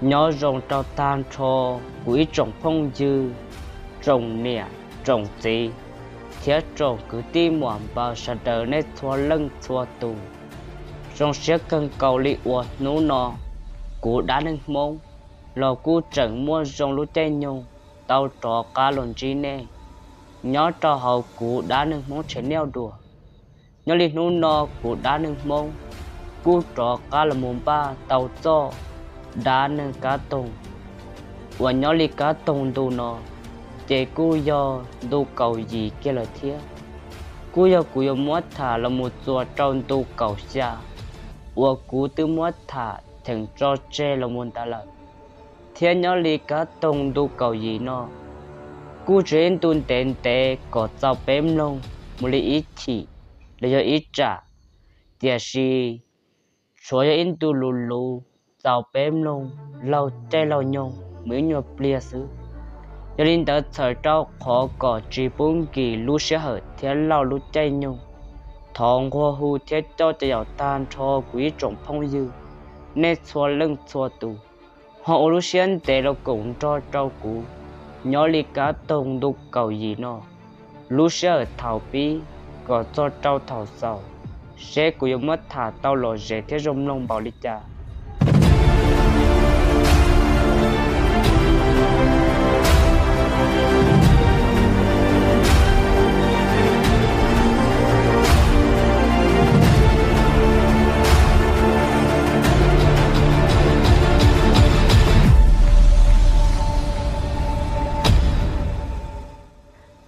Nyob zoo rau tag nrho kuv ib tsoom phooj ywg, tsoom niam tsoom txiv, thiab tsoom kwv tij muam npaws sawv daws nej txhua leej txhua tus. Zoo siab kawg nkaus li uas hnub no kuv dab neeg Hmoob los kuj tseem muaj zoo lub caij nyoog tau rov qab los ntsib nej nyob rau hauv kuv dab neeg Hmoob channel dua. Nyob li hnub no kuv dab neeg Hmoob kuj rov qab los mus npaj tau txoj dab neeg kab toog uas nyob li kab toog ntu no ces kuj yog ntu kaum yim kiag lawm thiab. Kuj yog kuv yuav muab tham los mus txuas rau ntu kaum xya uas kuv twb muab tham theem tso tseg los mus ntawd lawm. Thiab nyob li kab toog ntu kaum yim no kuj tsis yog ib ntu ntev ntev kom txaus peb mloog mus li ib chim los yog ib tsam, tiam sis tshuav yog ib ntu luv luv txaus peb mloog laug caij laug nyoog mus ib nyuag pliag xwb. Yog li ntawd txhawm rau qhov kom tsis pub nkim lub sij hawm thiab laug lub caij nyoog, thov nquag hu thiab coj cov yaum tag nrho kuv ib tsoom phooj ywg, nej txhua leej txhua tus ho ua lub siab ntev los koom nrog rau kuv nyob li kab toog ntu kaum yim no, lub sij hawm thaum pib kom txog rau thaum xaus, seb kuv yuav muab tham tau lom zem thiab zoo mloog npaum li cas.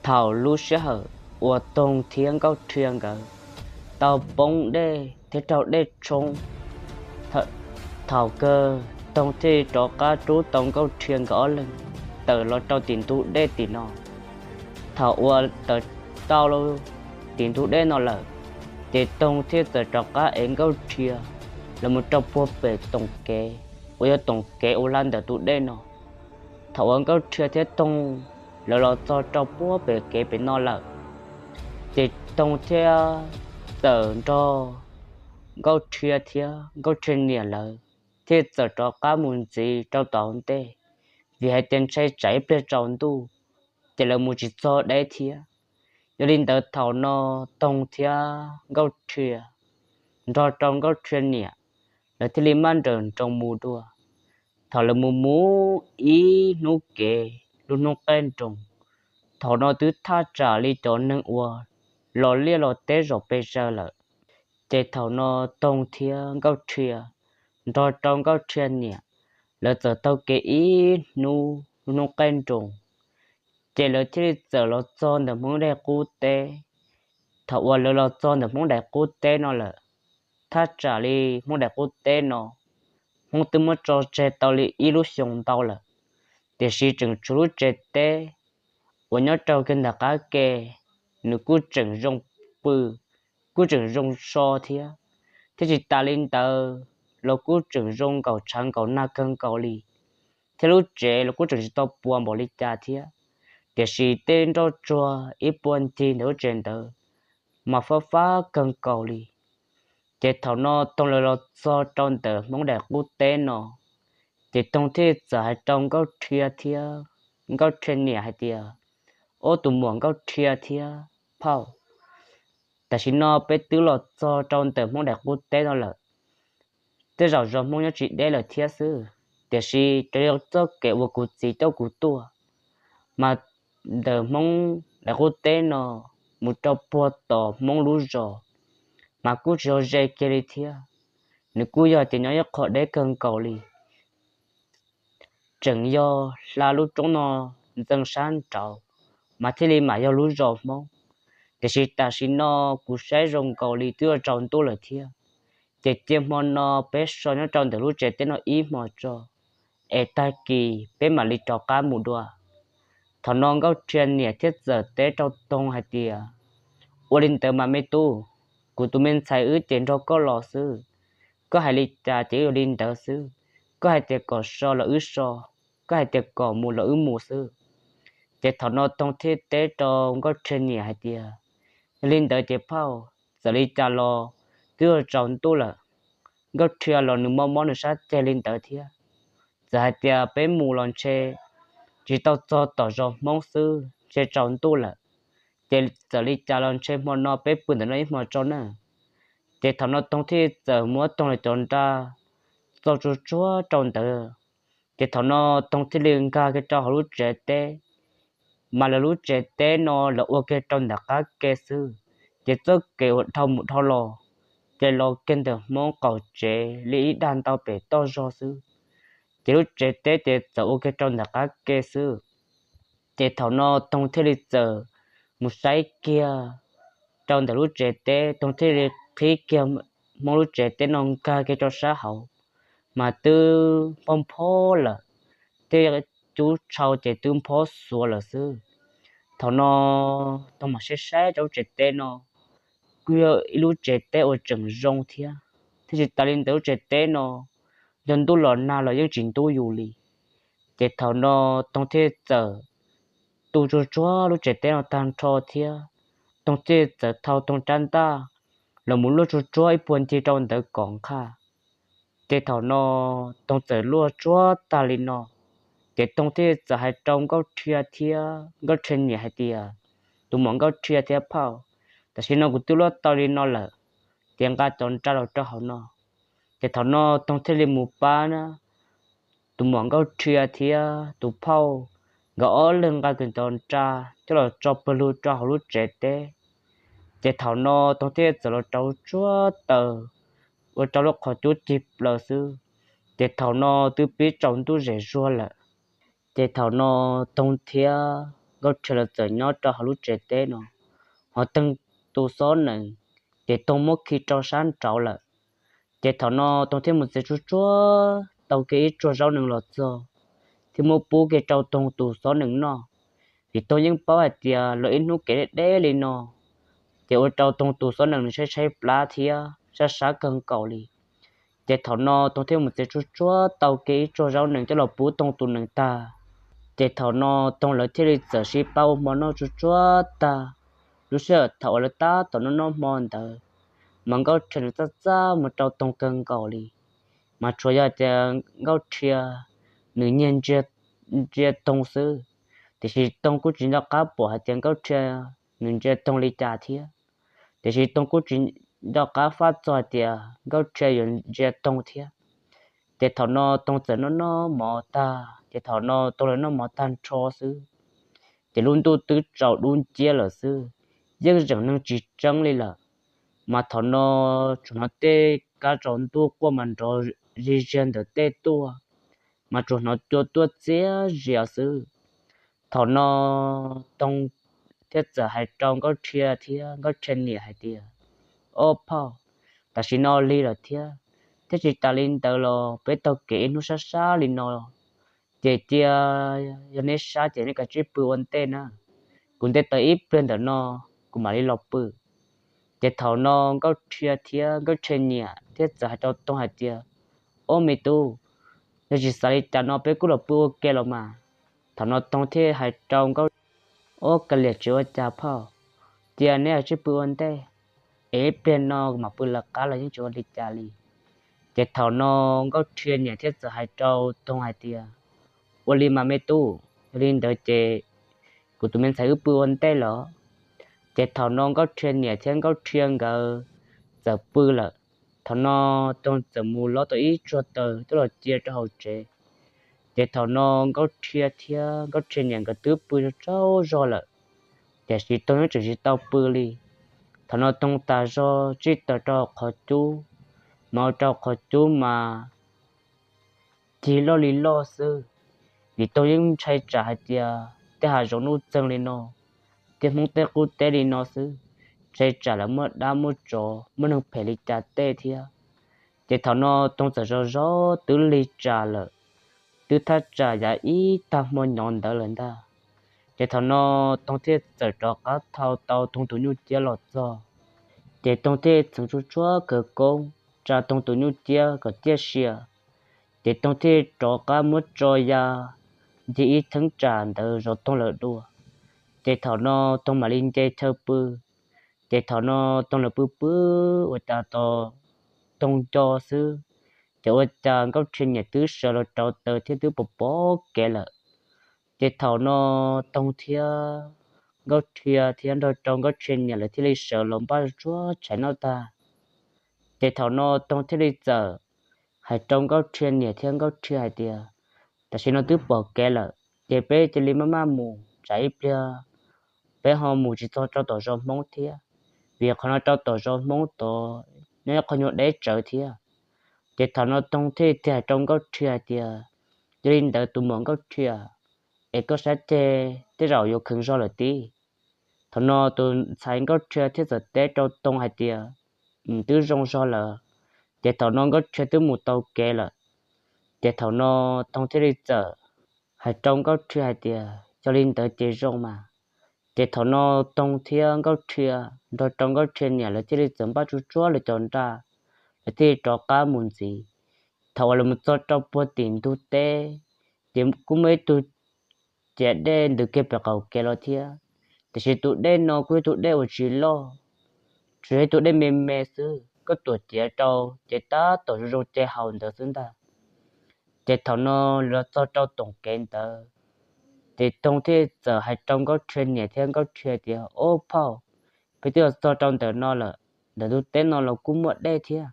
Thaum lub sij hawm uas Toog thiab Nkauj Rhia nkawd tau poob dej thiab raug dej tshoob, thaum kawg Toog thiaj rov qab rub tau Nkauj Rhia nkawd ob leeg tawm los rau tim ntug dej tim no. Thaum uas tawm tau tim ntug dej no lawm, ces Toog thiaj txawm rov qab ev Nkauj Rhia los mus rau puag pem toom kev uas yog toom kev uas hla ntawm tus dej no. Thaum uas Nkauj Rhia thiab Toog lawv los txog rau puag pem kev pem no lawm, ces Toog thiaj txawm nrog Nkauj Rhia thiab Nkauj Rhia niam lawv thiaj txawm rov qab mus ntxiv rau tom ntej, vim hais tias ntshai tsam ib pliag tsaus ntuj ces lawv mus tsis txog deb thiab. Yog li ntawd thaum no Toog thiab Nkauj Rhia nrog rau Nkauj Rhia niam lawv thiaj li maj nrawm nroos mus dua. Thaum lawv mus mus ib hnub kev lub hnub qaij nroos, thaum no twb thaj tsam li cov neeg uas los liaj los teb zom pes zaws lawm. Ces thaum no Toog thiab Nkauj Rhia nrog rau Nkauj Rhia niam lawv txawm taug kev ib hnub lub hnub qaij nroos, ces lawv thiaj li txawm los txog ntawm Hmoob daim qub teb. Thaum uas lawv los txog ntawm Hmoob daim qub teb no lawm, thaj tsam li Hmoob daim qub teb no Hmoob twb muab tso tseg tau li ib lub xyoos ntau lawm, tiam sis tseem tshuav lub tsev teb uas nyob rau kiag ntawm qab ke, nws kuj tseem zoo pw, kuj tseem zoo so thiab. Thiab tsis tas li ntawd los kuj tseem zoo nkaum tshav nkaum nag kawg nkaus li, thiab lub tsev los kuj tseem tsis tau puas npaum li cas thiab, tiam sis tej nroj tsuag ib puag ncig ntawm lub tsev ntawd mas fab fab kawg nkaus li. Ces thaum no Toog lawv los txog rau ntawm Hmoob daim qub teb no, ces Toog thiaj txawm hais rau Nkauj Rhia thiab Nkauj Rhia niam hais tias, Ob, tus muam Nkauj Rhia thiab phauj, tam sim no peb twb los txog rau ntawm Hmoob daim qub teb no lawm. Tej zaum zos Hmoob nyob tsis deb lawm thiab xwb, tiam sis cov yog txoj kev uas kuv txiv coj kuv tuaj, mas ntawm Hmoob daim qub teb no mus rau puag tom Hmoob lub zos mas kuj tsis yog ze kiag li thiab. Nws kuj yog tias nyob ib qho deb kawg nkaus li. Tseem yog hla lub roob no ntxeev sab nraud mas thiaj li mam yog lub zos Hmoob. Tiam sis tam sim no kuv saib zoo nkaus li twb yuav tsaus ntuj lawm thiab, ces cia hmo no peb so nyob rau ntawm lub tsev teb no ib hmos tso, es tag kis peb mam li rov qab mus dua. Thaum no Nkauj Rhia niam thiaj txawm teb rau Toog hais tias, Ua li ntawd mas me tub, kuv tus me ntxhais wb ces nrog koj los xwb. Koj hais li cas ces wb ua li ntawd xwb. Koj hais tias kom so los wb so, koj hais tias kom mus los wb mus xwb. Ces thaum no Toog thiaj teb rau Nkauj Rhia niam hais tias, Yog li ntawd ces phauj, txawm li cas los twb yuav tsaus ntuj lawm. Nkauj Rhia los nws mob mob nws sab ceg li ntawd thiab, txawm hais tias peb mus los ntshe tsis tau txog tom zos Hmoob xwb ntshe tsaus ntuj lawm. Ces txawm li cas los ntshe hmo no peb pw ntawm no ib hmo tso na. Ces thaum no Toog thiaj txawm muab Toog lawv cov nra txo tsuag tsuag rau ntawd. Ces thaum no Toog thiaj li nkag kiag rau hauv lub tsev teb, mas lawv lub tsev teb no lawv ua kiag rau ntawm qab ke xwb. Ces txoj kev uas dhau mus dhau los, ces los kiag ntawm Hmoob qaum tsev li ib dag ntau pem toj zog xwb. Ces lub tsev teb ces txawm ua kiag rau ntawm qab ke xwb. Ces thaum no Toog thiaj li txawm mus saib kiag rau ntawm lub tsev teb, Toog thiaj li qhib kiag Hmoob lub tsev teb no nkag kiag rau sab hauv, mas twb nphob nphob lawm, tej cub tshau ces twb nphob xuav lawm xwb. Thaum no Toog mam saib saib rau lub tsev teb no, kuj yog ib lub tsev teb uas tseem zoo thiab, thiab tsis tas li ntawd lub tsev teb no nco ntuj los nag los yeej tsis ntub yus li. Ces thaum no Toog thiaj txawm tu tsuag tsuag lub tsev teb no tag nrho thiab, Toog thiaj txawm thau Toog rab ntaj los mus luaj tsuag tsuag ib puag ncig rau ntawd kom nqhaj. Ces thaum no Toog txawm luaj tsuag tag li no, ces Toog thiaj txawm hais rau Nkauj Rhia thiab Nkauj Rhia niam hais tias, tus muam Nkauj Rhia thiab phauj, tam sim no kuv twb luaj tau li no lawm, ces nqa cov nra los rau hauv no. Ces thaum no Toog thiaj li mus pab na, tus muam Nkauj Rhia thiab tus phauj, nkawd ob leeg nqa cov nra coj los tso pawg lug rau hauv lub tsev teb. Ces thaum no Toog thiaj txawm los rau tsuag taws, ua rau lub qhov cub cig plaws xwb. Ces thaum no twb pib tsaus ntuj zem zuag lawm. Ces thaum no Toog thiab Nkauj Rhia lawv txawm nyob rau hauv lub tsev teb no, ho Toog tus xob nees, ces Toog muab khi rau sab nraud lawm. Ces thaum no Toog thiaj mus txiav tsuag tsuag tau kiag ib tsuag zaub nees los txog, thiab muab pub kiag rau Toog tus xob nees noj. Vim Toog yeej paub hais tias los ib hnub kev deb deb li no, ces ua rau Toog tus xob nees nws tshaib tshaib plab thiab sab sab kawg nkaus li. Ces thaum no Toog thiaj mus txiav tsuag tsuag tau kiag ib tsuag zaub nees coj los pub Toog tus nees tag. Ces thaum no Toog lawv thiaj li txawm sib pab ua hmo noj tsuag tsuag tag. Lub sij hawm thaum uas lawv tab tom noj noj hmo ntawd, mas Nkauj Rhia nws txaj txaj mus rau Toog kawg nkaus li. Mas tsuas yog tias Nkauj Rhia nws nyiag ntsia Toog xwb, tiam sis Toog kuj tsis nco qab pom hais tias Nkauj Rhia nws ntsia Toog li cas thiab. Tiam sis Toog kuj tsis nco qab faj txog hais tias Nkauj Rhia yuav ntsia Toog thiab. Ces thaum no Toog txawm noj noj mov tag, ces thaum no Toog lawv noj mov tag nrho xwb, ces lub ntuj twb tsaus dub nciab lawm xwb, yeej zeem neeg tsis tseeb li lawm. Mas thaum no tsuas hnov tej kab tsaus ntuj quaj mas nrov zig ziag ntawm tej tuaj, mas tsuas hnov cua tuaj txias zias xwb. Thaum no Toog thiaj txawm hais rau Nkauj Rhia thiab Nkauj Rhia niam hais tias, ob phauj, tam sim no lig lawm thiab, thiab tsis tas li ntawd los peb taug kev ib hnub sab sab li no, ces cia yog neb sab ces neb kav tsij pw ua ntej na, kuv nte taws ib pliag ntawm no kuv mam li los pw. Ces thaum no Nkauj Rhia thiab Nkauj Rhia niam thiaj txawm hais rau Toog hais tias, ob me tub, yog tsis xav li cas no peb kuj los pw ua ke los mas. Thaum no Toog thiaj hais rau Nkauj, ob, kav liam tsis ua cas phauj, cia neb kav tsij pw ua ntej, es ib pliag no kuv mam pw lawv qab los yeej tsis ua li cas li. Ces thaum no Nkauj Rhia niam thiaj txawm hais rau Toog hais tias, ua li mas me tub, yog li ntawd ces kuv tus me ntxhais wb pw ua ntej los. Ces thaum no Nkauj Rhia niam thiab Nkauj Rhia nkawd txawm pw lawm. Thaum no Toog txawm mus lob tau ib tsuag taws coj los cia rau hauv tsev. Ces thaum no Nkauj Rhia thiab Nkauj Rhia niam nkawd twb pw tsaug zog lawm, tiam sis Toog yeej tseem tsis tau pw li. Thaum no Toog tas zog tsij taws rau qhov cub, mas ua rau qhov cub mas cig loj li loj xwb. Vim Toog yeej ntshai tsam hais tias tej hav zoov nuj txeeg li no, tej Hmoob tej qub teb li no xwb, ntshai tsam lawv muaj dab muaj tsov muaj neeg phem li cas tej thiab. Ces thaum no Toog txawm zov zov twb lig tsam lawm, twb thaj tsam yav ib tag hmo nyov ntawd lawm ntag. Ces thaum no Toog thiaj txawm rov qab thau tau Toog tus nyuj ciab los txog. Ces Toog thiaj txheev tsuag tsuag khawv koob tsa Toog tus nyuj ciab kom ciaj sia. Ces Toog thiaj rov qab muab tso ya ncig ib theeb tsam ntawd zov Toog lawv dua. Ces thaum no Toog mam li nce chaw pw. Ces thaum no Toog lawv pw pw ua cas tos Toog nco xwb, Ces ua cas Nkauj Rhia niam twb sawv los rau taw thiab twb pom pom kev lawm. Ces thaum no Toog thiab Nkauj Rhia thiab nrog rau Nkauj Rhia niam lawv thiaj li sawv los npaj tsuag tshais noj tag. Ces thaum no Toog thiaj li txawm hais rau Nkauj Rhia niam thiab Nkauj Rhia hais tias, tam sim no twb pom kev lawm, ces peb cia li maj maj mus tsam ib pliag peb ho mus tsis txog rau tom zos Hmoob thiab, vim qhov no rau tom zos Hmoob tod nyob qhov nyuag deb tsawv thiab. Ces thaum no Toog thiaj li hais rau Nkauj Rhia hais tias, yog li ntawd tus muam Nkauj Rhia, es koj sab ceg tej zaum yuav kheev zog lawm tib. Thaum no tus ntxhais Nkauj Rhia thiaj txawm teb rau Toog hais tias, twb zoo zog lawm. Ces thaum no Nkauj Rhia twb mus tau kev lawm. Ces thaum no Toog thiaj li txawm hais rau Nkauj Rhia hais tias, yog li ntawd ces zoo mas. Ces thaum no Toog thiab Nkauj Rhia nrog rau Nkauj Rhia niam lawv thiaj li txawm npaj tsuag tsuag lawv cov nraj, lawv thiaj li rov qab mus ntxiv. Thaum uas lawv mus txog rau puag tim ntug teb, ces kuj muaj ib tug ciav dej ntws kiag pem qaum kev los thiab. Tiam sis tus dej no kuj yog tus dej uas tsis loj, tsuas yog ib tug dej me me xwb, koj tuam ciav rau ces tab tom zoo zoo ce haus ntawd xwb ntag. Ces thaum no los txog rau tom kev ntawd, ces Toog thiaj txawm hais rau Nkauj Rhia niam thiab Nkauj Rhia tias, ob phauj, peb twb los txog rau ntawm no lawm, ntawm ntug teb no los kuj muaj dej thiab.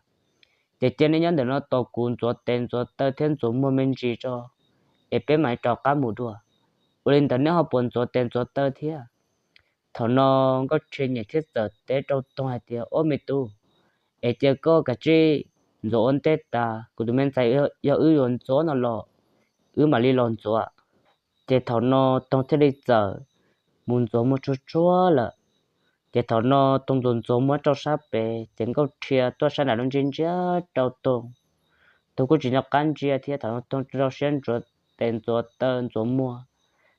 Ces cia nej nyob ntawm no tos kuv ntxuav tes ntxuav taw thiab ntxuav muag me ntsis tso, es peb mam rov qab mus dua. Ua li ntawd nej ho puas ntxuav tes ntxuav taw thiab? Thaum no Nkauj Rhia niam thiaj txawm teb rau Toog hais tias, ob me tub, es cia koj kav tsij ntxuav ua ntej tas, kuv tus me ntxhais yog wb yuav ntxuav no los wb mam li los ntxuav. Ces thaum no Toog thiaj li txawm mus ntxuav muag tsuag tsuag lawm. Ces thaum no Toog ntxuav ntxuav muag rau sab pem, ces Nkauj Rhia tuaj sab nram no ntsia ntsia rau Toog. Toog kuj tsis nco qab ntsia thiab, thaum no Toog rau siab ntxuav tes ntxuav taw ntxuav muag,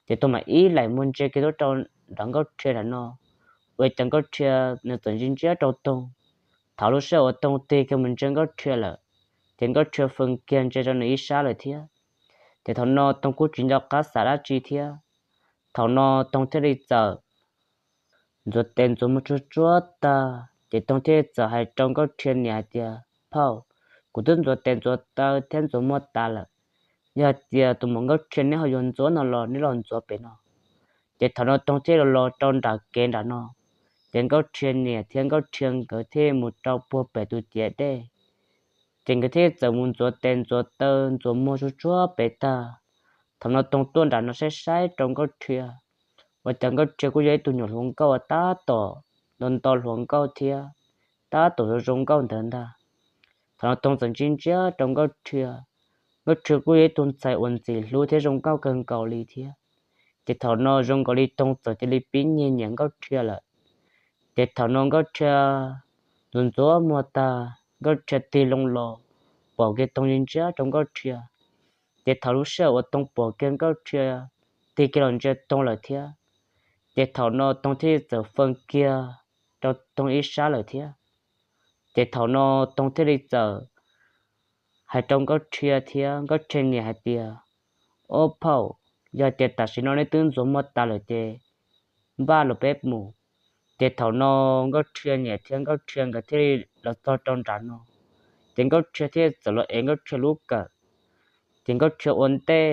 ces Toog mam ib laim muag ntsia kiag tuaj rau nram Nkauj Rhia nram no, ua cas Nkauj Rhia nws txawm ntsia ntsia rau Toog. Thaum lub sij hawm uas Toog tig kiag mus ntsia Nkauj Rhia lawm, ces Nkauj Rhia fees kiag ntsia rau nws ib sab lawm thiab. Ces thaum no Toog kuj tsis nco qab xav dab tsi thiab. Thaum no Toog thiaj li txawm ntxuav tes ntxuav muag tsuag tsuag tag, ces Toog thiaj li txawm hais rau Nkauj Rhia niam hais tias, phauj, kuv twb ntxuav tes ntxuav taw thiab ntxuav muag tas lawm. Yog hais tias tus muam Nkauj Rhia neb ho yuav ntxuav no los neb los ntxuav pem no. Ces thaum no Toog thiaj los los rau nram kev nram no, ces Nkauj Rhia niam thiab Nkauj Rhia nkawd thiaj mus rau puag pem tus ciav dej. Ces nkawd thiaj txawm mus ntxuav tes ntxuav taw ntxuav muag tsuag tsuag pem tag. Thaum no Toog tuaj nram no saib saib rau Nkauj Rhia, ua cas Nkauj Rhia kuj yog ib tug nyuam hluas nkauj uas tab tom nto nto hluas nkauj thiab tab tom zoo zoo nkauj ntawd ntag. Thaum no Toog txawm ntsia ntsia rau Nkauj Rhia, Nkauj Rhia kuj yog ib tug ntxhais uas ntxim hlub thiab zoo nkauj kawg nkaus li thiab. Ces thaum no zoo nkaus li Toog txawm cia li pib nyiag nyiam Nkauj Rhia lawm. Ces thaum no Nkauj Rhia ntxuav ntxuav muag tag, Nkauj Rhia tig loo los pom kiag Toog ntsia ntsia rau Nkauj Rhia. Ces thaum lub sij hawm uas Toog pom kiag Nkauj Rhia tig kiag los ntsia Toog lawm thiab, ces thaum no Toog thiaj li txawm fees kiag rau Toog ib sab lawm thiab. Ces thaum no Toog thiaj li txawm hais rau Nkauj Rhia thiab Nkauj Rhia niam hais tias, ob phauj, yog tias tam sim no neb twb ntxuav muag tas lawm ces npaj los peb mus. Ces thaum no Nkauj Rhia niam thiab Nkauj Rhia nkawd thiaj li los txog rau nram no, ces Nkauj Rhia thiaj txawm los ev Nkauj Rhia lub kawm. Ces Nkauj Rhia ua ntej,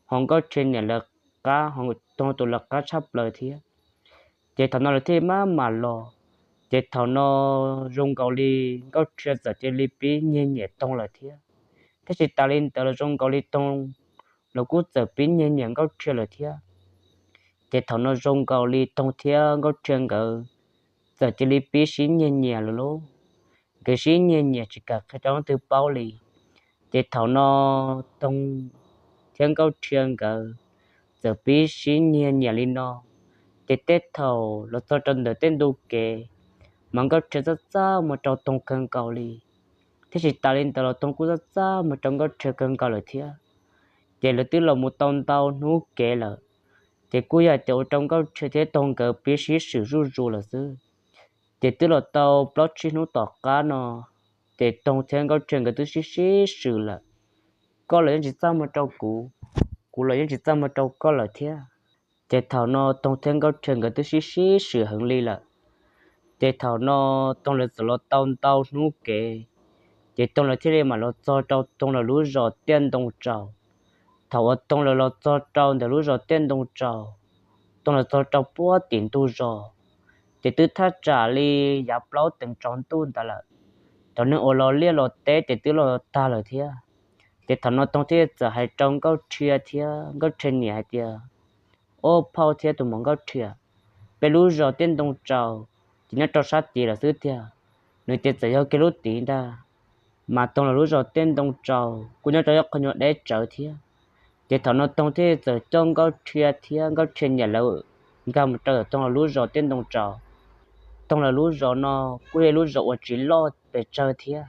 ho Nkauj Rhia niam lawv qab ho Toog tus lawv qab tshaj plaws thiab. Ces thaum no lawv thiaj li maj mam los. Ces thaum no zoo nkaus li Nkauj Rhia txawm cia li pib nyiag nyiam Toog lawm thiab. Thiab tsis tas li ntawd los zoo nkaus li Toog los kuj txawm pib nyiag nyiam Nkauj Rhia lawm thiab. Ces thaum no zoo nkaus li Toog thiab Nkauj Rhia nkawd txawm cia li pib sib nyiag nyiam lawm lauj. Nkawd sib nyiag nyiam tsis kam qhia rau leej twg paub li. Ces thaum no Toog thiab Nkauj Rhia nkawd txawm pib sib nyiag nyiam li no, ces tej thaum los txog rau ntawm tej ntu kev, mas Nkauj Rhia txaj txaj muag rau Toog kawg nkaus li. Thiab tsis tas li ntawd los Toog kuj txaj txaj muag rau Nkauj Rhia kawg nkaus lawm thiab. Ces lawv twb los mus tau ntau hnub kev lawm, ces kuj yog hais tias ua rau Nkauj Rhia thiab Toog nkawd pib sib swm zuj zus lawm xwb. Ces twb los tau plaub tsib hnub tom qab no, ces Toog thiab Nkauj Rhia nkawd twb sib sib swm lawm. Koj los yeej tsis txaj muag rau kuv, kuv los yeej tsis txaj muag rau koj lawm thiab. Ces thaum no Toog thiab Nkauj Rhia nkawd twb sib sib swm heev li lawm. Ces thaum no Toog lawv txawm los tau ntau hnub kev, Ces Toog lawv thiaj li mam los txog rau Toog lawv lub zos Tiaj Ntoo Tsaus. Thaum uas Toog lawv los txog rau ntawm lub zos Tiaj Ntoo Tsaus, Toog lawv txog rau puag tim ntug zos, ces twb thaj tsam li yav plaub teev tsaus ntuj ntawd lawm. Cov neeg uas los liaj los teb ces twb los tag lawm thiab. Ces thaum no Toog thiaj txawm hais rau Nkauj Rhia thiab Nkauj Rhia niam hais tias, Ob phauj thiab tus muam Nkauj Rhia, peb lub zos Tiaj Ntoo Tsaus ces nyob rau sab tid lawm xwb tiag. Nws ces txawm yog kiag lub tid ntag, mas Toog lawv lub zos Tiaj Ntoo Tsaus kuj nyob rau ib qho nyuag deb tsawv thiab. Ces thaum no Toog thiaj txawm coj Nkauj Rhia thiab Nkauj Rhia niam lawv nkag mus rau Toog lawv lub zos Tiaj Ntoo Tsaus. Toog lawv lub zos no kuj yog lub zos uas tsis loj pes tsawg thiab,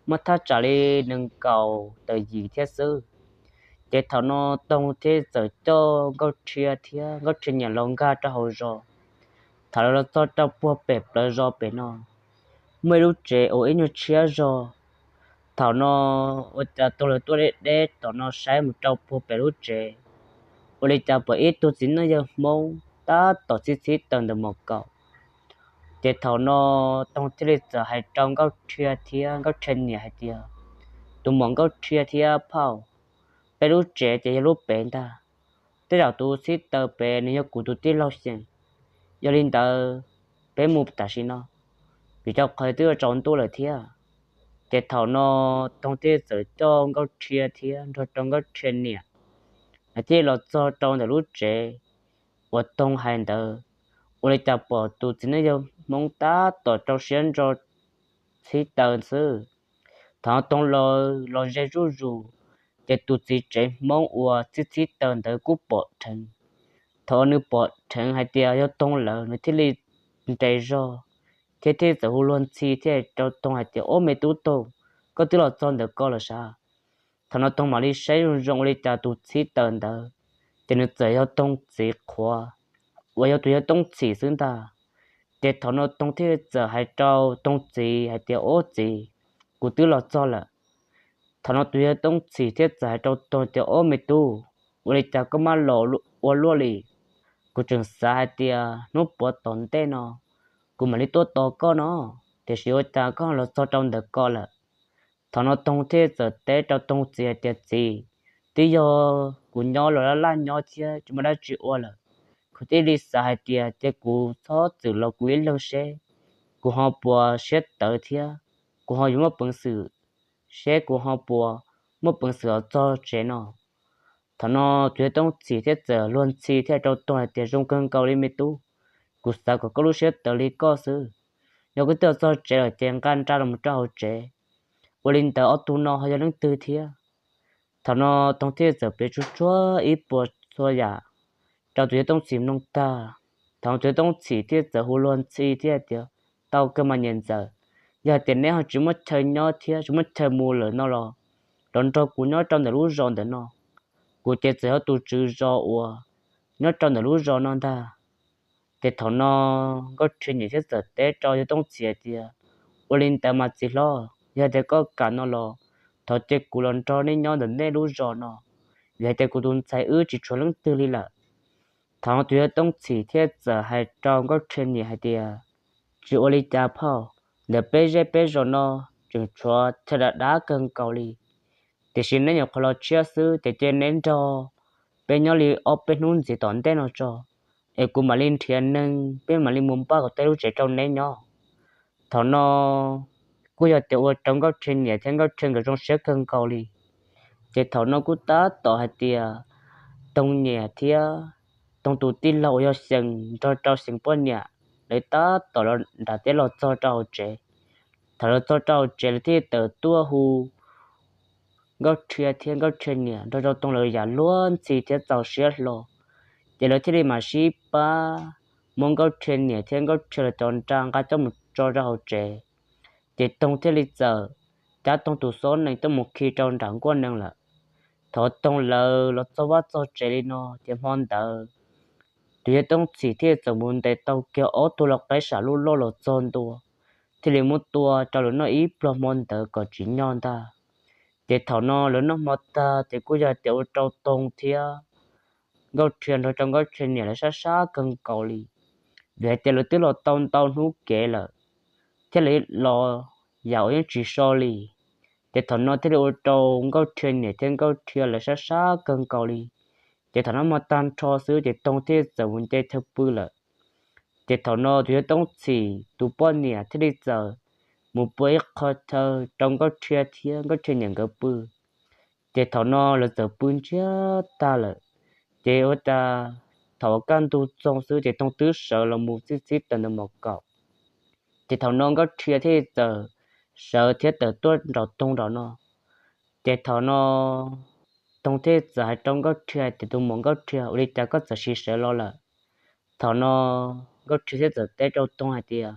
muaj thaj tsam li nees nkaum tawm yim thiab xwb. Ces thaum no Toog thiaj txawm coj Nkauj Rhia thiab Nkauj Rhia niam los nkag rau hauv zos. Thaum lawv los txog rau puag pem plawv zos pem no, muaj ib lub tsev uas ib nyuag tshiab zog. Thaum no ua cas Toog lawv tuaj deb deb tom no saib mus rau puag pem lub tsev, ua li cas pom ib tug txiv neej yawg Hmoob tab tom txhib txhib taws ntawm mom kaum. Ces thaum no Toog thiaj li txawm hais rau Nkauj Rhia thiab Nkauj Rhia niam hais tias, Tus muam Nkauj Rhia thiab phauj, peb lub tsev ces yog lub pem ntag. Tej zaum tus txhib taws pem nws yog kuv tus tij laug Xyeem. Yog li ntawd, peb mus tam sim no, vim rau qhov twb yuav tsaus ntuj lawm thiab. Ces thaum no Toog thiaj txawm coj Nkauj Rhia thiab nrog rau Nkauj Rhia niam, lawv thiaj los txog rau ntawm lub tsev uas Toog hais ntawd. Ua li cas pom tus txiv neej yawg Hmoob tab tom rau siab ntso txhib taws xwb. Thaum no Toog los ze zuj zus, ces tus txiv tsev Hmoob uas txhib txhib taws ntawd kuj pom dheev. Thaum uas nws pom dheev hais tias yog Toog lawm, nws thiaj li nres zog, thiab thiaj txawm hu luag ntxhi thiab rau Toog hais tias, Ob, me tub Toog, koj twb los txog ntawm ko lawm sav? Thaum no Toog mam li saib zoo zoo ua li cas tus txhib taws ntawd, ces nws txawm yog Toog txiv qhuav, uas yog tus yawg Toob Txhim xwb ntag. Ces thaum no Toog thiaj txawm hais rau Toog txiv hais tias, Ob txiv, kuv twb los txog lawm. Thaum no tus yawg Toob Txhim thiaj txawm hais rau Toog tias, Ob, me tub, ua li cas koj maj los ua luaj li? Kuv tseem xav hais tias hnub puav tom ntej no kuv mam li tuaj tos koj no, tiam sis ua cas koj los txog rau ntawm ko lawm? Thaum no Toog thiaj txawm teb rau Toog txiv hais tias, Txiv, twb yog kuv nyob los laj laj nyob thiab tsis muaj dab tsi ua lawm, kuv thiaj li xav hais tias cia kuv txhob txwm los kuv ib leeg seb kuv ho puas siab tawv thiab kuv ho yuav muaj peev xwm, seb kuv ho puas muaj peev xwm los txog tsev no. Thaum no tus yawg Toob Txhim thiaj txawm luag ntxhi thiaj rau Toog hais tias, Zoo kawg nkaus li me tub, kuv xav kom koj lub siab tawv li koj xwb. Yog koj twb los txog tsev lawm ces nqa nra los rau hauv tsev, ua li ntawd ob tug no ho yog leej twg thiab? Thaum no Toog thiaj txawm piav tsuag tsuag ib puas txhua yam rau tus yawg Toob Txhim mloog tag. Thaum no tus yawg Toob Txhim thiaj txawm hu luag ntxhi thiab tias, Tau kawg mas niam ntxawm, yog hais tias neb ho tsis muaj chaw nyob thiab tsis muaj chaw mus lawm no los, los nrog kuv nyob rau ntawm lub zos ntawm no. Kuv ces txawm yog tus tswv zos uas nyob rau ntawm lub zos no ntag. Ces thaum no Nkauj Rhia niam thiaj txawm teb rau yawg Toob Txhim tias, Ua li ntawd mas txiv hlob, yog hais tias koj kam no los thov cia kuv los nrog nej nyob ntawm nej lub zos no, vim hais tias kuv tus ntxhais wb tsis tshuav leej twg li lawm. Thaum no tus yawg Toob Txhim thiaj txawm hais rau Nkauj Rhia niam hais tias, Tsis ua li cas phauj, ntawm peb zej peb zos no tseem tshuav chaw dav dav kawg nkaus li, tiam sis neb nyuam qhuav los tshiab xwb ces cia neb nrog peb nyob li ob peb hnub ntxiv tom ntej no tso, es kuv mam li nrhiav neeg peb mam li mus npaj kom tej lub tsev rau neb nyob. Thaum no kuj yog tias ua rau Nkauj Rhia niam thiab Nkauj Rhia nkawd zoo siab kawg nkaus li. Ces thaum no kuj tab tom hais tias Toog niam thiab Toog tus tij laug uas yog Xyeem nrog rau Xyeem poj niam, lawv tab tom los nram teb los txog rau hauv tsev. Thaum los txog rau hauv tsev lawv thiaj tawm tuaj hu Nkauj Rhia thiab Nkauj Rhia niam nrog rau Toog lawv yam luag ntxhi thiab txaus siab hlo. Ces lawv thiaj li mam sib pab muab Nkauj Rhia niam thiab Nkauj Rhia lawv cov nra nqa coj mus tso rau hauv tsev. Ces Toog thiaj li txawm cab Toog tus xob nees coj mus khi rau nram nkuaj nees lawm. Thaum Toog lawv los txog vaj txog tsev li no ces hmo ntawd tus yawg Toob Txhim thiaj txawm mus ntes tau kiag ob tug lau qaib sam lub loj los txog ntua, thiaj li muab tua rau lawv noj ib pluag hmo ntawd kom tsim nyog ntag. Ces thaum no lawv noj hmo tag ces kuj yog tias ua rau Toog thiab Nkauj Rhia nrog rau Nkauj Rhia niam lawv sab sab kawg nkaus li, vim hais tias lawv twb los tau ntau hnub kev lawm, thiab lawv los yam uas yeej tsis so li. Ces thaum no thiaj li ua rau Nkauj Rhia niam thiab Nkauj Rhia lawv sab sab kawg nkaus li. Ces thaum no hmo tag nrho xwb ces Toog thiaj txawm mus nce chaw pw lawm. Ces thaum no tus yawg Toob Txhim tus poj niam thiaj li txawm mus pua ib qho chaw rau Nkauj Rhia thiab Nkauj Rhia niam nkawd pw. Ces thaum no lawv txawm pw ntsiag tag lawm. Ces ua cas thaum kaj ntug txoog xwb ces Toog twb sawv los mus txij txib taws ntawm mos kaum. Ces thaum no Nkauj Rhia thiaj li txawm sawv thiab tawm tuaj nraum Toog nraum no. Ces thaum no Toog thiaj txawm hais rau Nkauj Rhia tias, tus muam Nkauj Rhia, ua li cas koj txawm sim sawv los lawm? Thaum no Nkauj Rhia thiaj txawm teb rau Toog hais tias,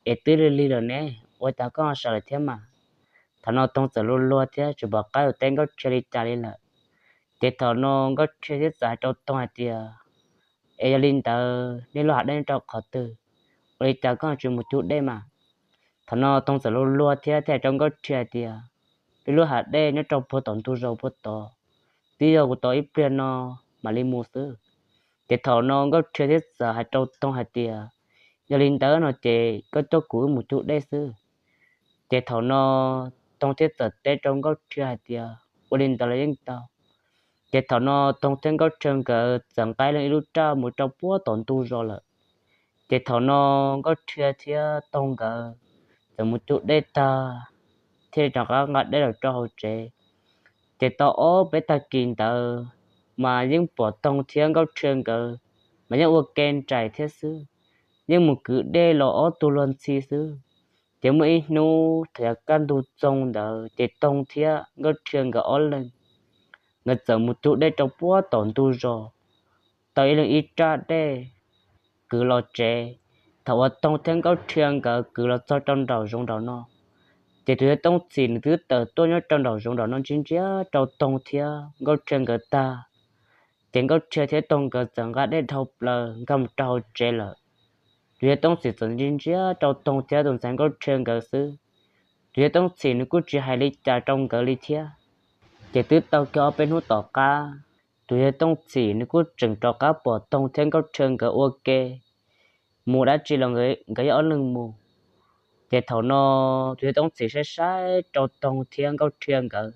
es twb lig lig lawm ne, ua cas koj ho sawv lawm thiab mas? Thaum no Toog txawm luag luag thiab tsis pom qab yuav teb Nkauj Rhia li cas li lawm. Ces thaum no Nkauj Rhia thiaj txawm hais rau Toog hais tias, es yog li ntawd nej lub hav dej nyob rau qhov twg? Ua li cas koj tsis mus cug dej mas? Thaum no Toog txawm luag luag thiab thiaj hais rau Nkauj Rhia hais tias, peb lub hav dej nyob rau puag tom ntug zos puag tod, twb yog kuv tos ib pliag no mam li mus xwb. Ces thaum no Nkauj Rhia thiaj txawm hais rau Toog hais tias, yog li ntawd no ces koj coj kuv wb mus cug dej xwb. Ces thaum no Toog thiaj txawm teb rau Nkauj Rhia hais tias, ua li ntawd los yeej tau. Ces thaum no Toog thiab Nkauj Rhia nkawd txawm nqa leej ib lub raj mus rau puag tom ntug zos lawm. Ces thaum no Nkauj Rhia thiab Toog nkawd txawm mus cug dej tag, thiaj li rov qab nqa dej los rau hauv tsev. Ces tau ob peb tag kis ntawd mas yeej pom Toog thiab Nkauj Rhia nkawd mas yeej ua ke nraim thiab xwb, yeej mus kwv dej los ob tug luag ntxhi xwb. Ces muaj ib hnub thaum yav kaj ntug txoog ntawd ces Toog thiab Nkauj Rhia nkawd ob leeg, nkawd txawm mus cug dej rau puag tom ntug zos, tau ib leeg ib raj dej kwv los tsev. Thaum uas Toog thiab Nkauj Rhia nkawd kwv los txog rau nraum zoov nraum no, ces tus yawg Tooj Txhim nws twb tawm tuaj nyob rau nraum zoov nraum no ntsia ntsia rau Toog thiab Nkauj Rhia nkawd tag. Ces Nkauj Rhia thiab Toog nkawd txawm nqa dej dhau plaws nkag mus rau hauv tsev lawm. Tus yawg Tooj Txhim txawm ntsia ntsia rau Toog thiab tus ntxhais Nkauj Rhia nkawd xwb. Tus yawg Tooj Txhim nws kuj tsis hais li cas rau nkawd li thiab. Ces twb tau kiag ob peb hnub tom qab, tus yawg Tooj Txhim nws kuj tseem rov qab pom Toog thiab Nkauj Rhia nkawd ua ke mus dab tsi los nkawd yog ob leeg mus. Ces thaum no tus yawg Tooj Txhim saib saib rau Toog thiab Nkauj Rhia nkawd,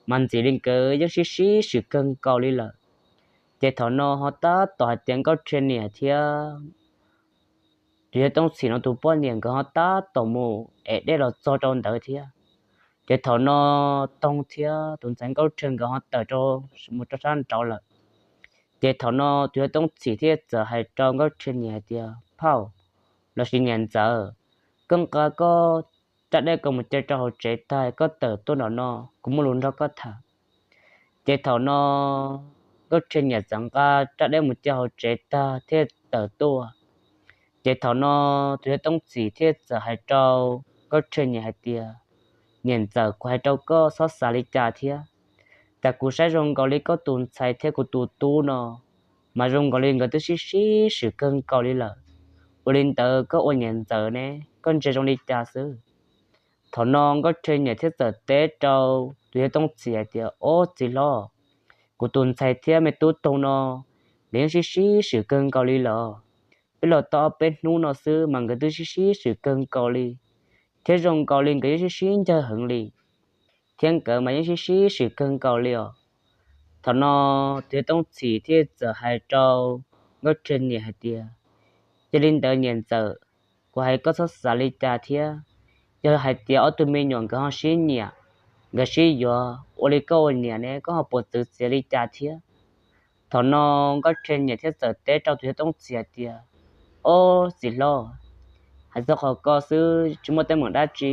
mas ntxim li nkawd yeej sib sib swm kawg nkaus li lawm. Ces thaum no ho tab tom hais tias Nkauj Rhia niam thiab tus yawg Tooj Txhim no tus poj niam nkawd ho tab tom mus ev dej los txog rau ntawd thiab. Ces thaum no Toog thiab tus ntxhais Nkauj Rhia nkawd ho tawm mus rau sab nraud lawm. Ces thaum no tus yawg Tooj Txhim thiaj txawm hais rau Nkauj Rhia niam hais tias, phauj, los sis niam ntxawm, koj nqa koj raj dej koj mus cia rau hauv tsev tag koj tawm tuaj nraum no, kuv muaj lus nrog koj tham. Ces thaum no Nkauj Rhia niam txawm nqa raj dej mus cia hauv tsev tag thiaj tawm tuaj. Ces thaum no tus yawg Tooj Txhim thiaj txawm hais rau Nkauj Rhia niam hais tias, niam ntxawm, kuv hais rau koj txhob xav li cas thiab. Cas kuv saib zoo nkaus li koj tus ntxhais thiab kuv tus tub no mas zoo nkaus li nkawd twb sib sib swm kawg nkaus li lawm. Ua li ntawd koj ua niam ntxawm ne, koj ntsia zoo li cas xwb? Thaum no Nkauj Rhia niam thiaj txawm teb rau tus yawg Tooj Txhim hais tias, ob txiv hlob, kuv tus ntxhais thiab me tub Toog no nkawd yeej sib sib swm kawg nkaus li lawm. Peb los tau ob peb hnub no xwb mas nkawd twb sib sib swm kawg nkaus li, thiab zoo nkaus li nkawd yeej sib sib ncawg heev li, thiab nkawd mas yeej sib sib swm kawg nkaus li os. Thaum no tus yawg Tooj Txhim thiaj txawm hais rau Nkauj Rhia niam hais tias, yog li ntawd niam ntxawm, kuv hais koj txhob xav li cas thiab. Yog hais tias ob tug me nyuam nkawd ho sib nyiam, nkawd sib yuav, ua li koj ua niam ne koj ho puas txwv txiav li cas thiab? Thaum no Nkauj Rhia niam thiaj txawm teb rau tus yawg Tooj Txhim hais tias, ob txiv hlob, hais txog qhov ko xwb tsis muaj teeb meem dab tsi,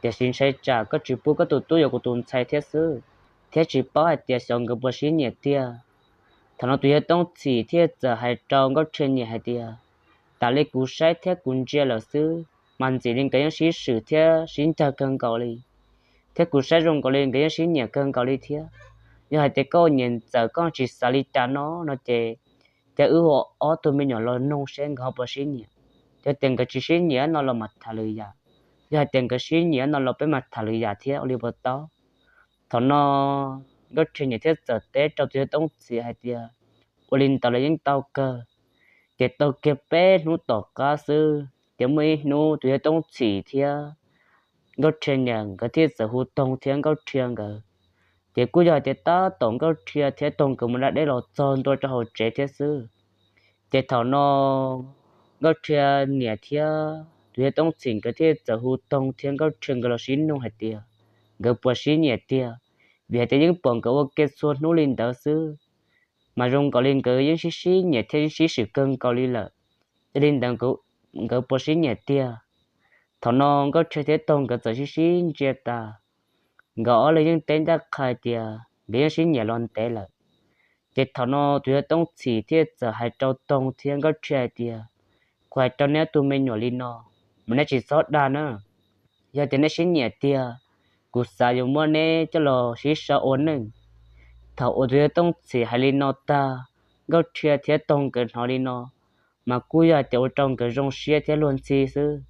tiam sis ntshai tsam koj tsis pub koj tus tub yuav kuv tus ntxhais thiab xwb, thiab tsis paub hais tias xyov nkawd puas sib nyiam tiag. Thaum no tus yawg Tooj Txhim thiaj txawm hais rau Nkauj Rhia niam hais tias, tas li kuv saib thiab kuv ntsia lawm xwb mas ntxim li nkawd yeej sib swm thiab sib ncawg kawg nkaus li, thiab kuv saib zoo nkaus li nkawd yeej sib nyiam kawg nkaus li thiab. Yog hais tias koj ua niam ntxawm koj tsis xav li cas no no ces, ces wb hu ob tug me nyuam los noog seb nkawd ho puas sib nyiam. Yog tias nkawd tsis sib nyiam no los mam tham lwm yam, yog hais tias nkawd sib nyiam no los peb mam tham lwm yam thiab, ua li puas tau? Thaum no Nkauj Rhia niam thiaj txawm teb rau tus yawg Tooj Txhim hais tias, ua li ntawd los yeej tau kawg. Ces tau kiag peb hnub tom qab xwb ces muaj ib hnub tus yawg Tooj Txhim thiab Nkauj Rhia niam nkawd thiaj txawm hu Toog thiab Nkauj Rhia nkawd. Ces kuj yog hais tias tab tom Nkauj Rhia thiab Toog nkawd mus da dej los txog ntua rau hauv tsev thiab xwb. Ces thaum no Nkauj Rhia niam thiab tus yawg Tooj Txhim nkawd thiaj txawm hu Toog thiab Nkauj Rhia nkawd los sib nug hais tias nkawd puas sib nyiam tiag, vim hais tias yeej pom nkawd ua ke txhua hnub li ntawd xwb, mas zoo nkaus li nkawd yeej sib sib nyiam thiab sib swm kawg nkaus li lawm. Yog li ntawd nkawd puas sib nyiam tiag? Thaum no Nkauj Rhia thiab Toog nkawd txawm sib sib ntsia tas, nkawd ob leeg yeej teb ncaj qha tias nkawd yeej sib nyiam los ntev lawm. Ces thaum no tus yawg Tooj Txhim thiaj txawm hais rau Toog thiab Nkauj Rhia hais tias, kuv hais rau neb ob tug me nyuam li no, mas neb tsis txhob dag na. Yog tias neb sib nyiam tiag, kuv xav yuav muab neb coj los sib sau ua neej. Thaum uas tus yawg Tooj Txhim hais li no tag, Nkauj Rhia thiab Toog nkawd hnov li no, mas kuj yog hais tias ua rau nkawd zoo siab thiab luag ntxhi xwb.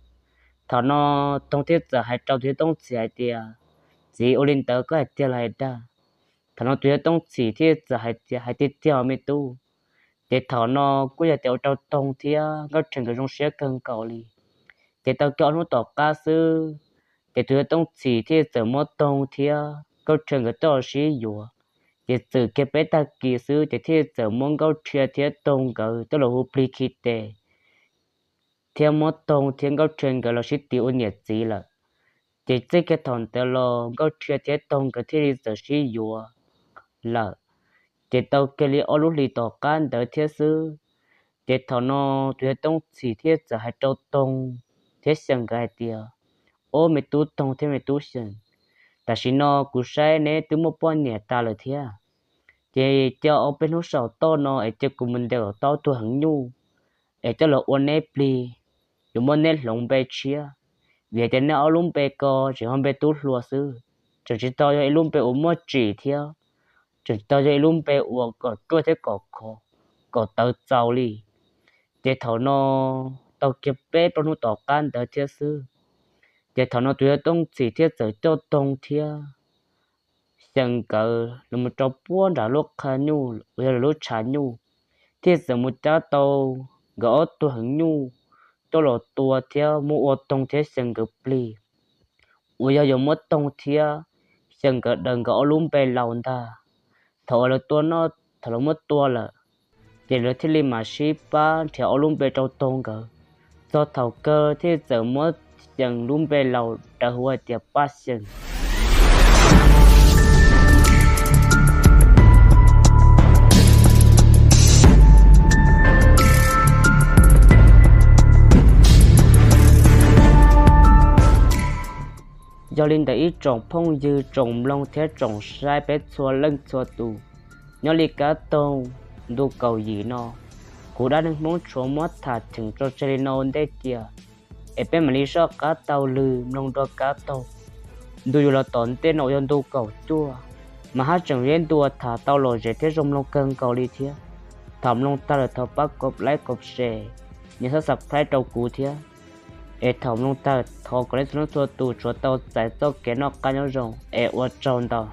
Thaum no Toog thiaj txawm hais rau tus yawg Tooj Txhim hais tias, txiv, ua li ntawd koj hais tiag los hais dag? Thaum no tus yawg Tooj Txhim thiaj txawm hais tias, hais tiag tiag os me tub. Ces thaum no kuj yog tias ua rau Toog thiab Nkauj Rhia nkawd zoo siab kawg nkaus li. Ces tau kiag ob hnub tom qab xwb, ces tus yawg Tooj Txhim thiaj txawm muab Toog thiab Nkauj Rhia nkawd coj los sib yuav. Ces txwm kiag peb tag kis xwb ces thiaj txawm muab Nkauj Rhia thiab Toog nkawd coj los hu plig khi tes, thiab muab Toog thiab Nkauj Rhia nkawd los sib tis ua niam txiv lawm. Ces txij kiag thaum ntawd los Nkauj Rhia thiab Toog nkawd thiaj li txawm sib yuav lawm. Ces tau kiag li ob lub hlis tom qab ntawd thiab xwb, ces thaum no tus yawg Tooj Txhim thiaj txawm hais rau Toog thiab Xyeem nkawd hais tias, ob me tub Toog thiab me tub Xyeem, tam sim no kuv saib neb twb muaj poj niam tas lawm thiab, ces cia ob peb hnub saum toj no es cia kuv mus ntes kom tau ob tug heev nyuj es coj los ua neb plig, yuav muab neb hloov npe tshiab, vim hais tias neb ob lub npe ko tseem yog npe tub hluas xwb, tseem tsis tau yog ib lub npe uas muaj tsim thiab, tseem tsis tau yog ib lub npe uas kom ruaj thiab kom khov, kom tawv txaus li. Ces thaum no tau kiag peb plaub hnub tom qab ntawd thiab xwb, ces thaum no tus yawg Tooj Txhim thiaj txawm coj Toog thiab Xyeem nkawd los mus rau puag nram lub qhov nyuj uas yog lawv lub tshav nyuj, thiaj txawm mus cab tau nkawd ob tug heev nyuj coj los tua thiab muab ua Toog thiab Xyeem nkawd plig, uas yog yuav muab Toog thiab Xyeem nkawd daws nkawd ob lub npe laus ntag. Thaum uas lawv tua noj, thaum lawv muab tua lawm, ces lawv thiaj li mam sib pab nrhiav ob lub npe rau Toog nkawd. Txog thaum kawg thiaj txawm muab Xyeem lub npe laus daws hu hais tias Paj Xyeem. Yog li ntawd ib tsoom phooj ywg tsoom mloog thiab tsoom saib peb txhua leej txhua tus, nyob li kab toog ntu kaum yim no, kuv Dab Neeg Hmoob Tshuav muab tham cheem tso tseg li no ua ntej cia, es peb mam li soj qab taug lw mloog dua kab toog ntu yuav los tom ntej no uas yog ntu kaum cuaj, mas haj tseem yog ib ntu uas tham tau lom zem thiab zoo mloog kawg nkaus li thiab. Thaum mloog tag lawm thov pab kom like kom share, nias subscribe rau kuv thiab. Es thaum mloog tag thov kom nej txhua leej txhua tus tsuas tau txais txoj kev noj qab nyob zoo es ua tsaug ntau.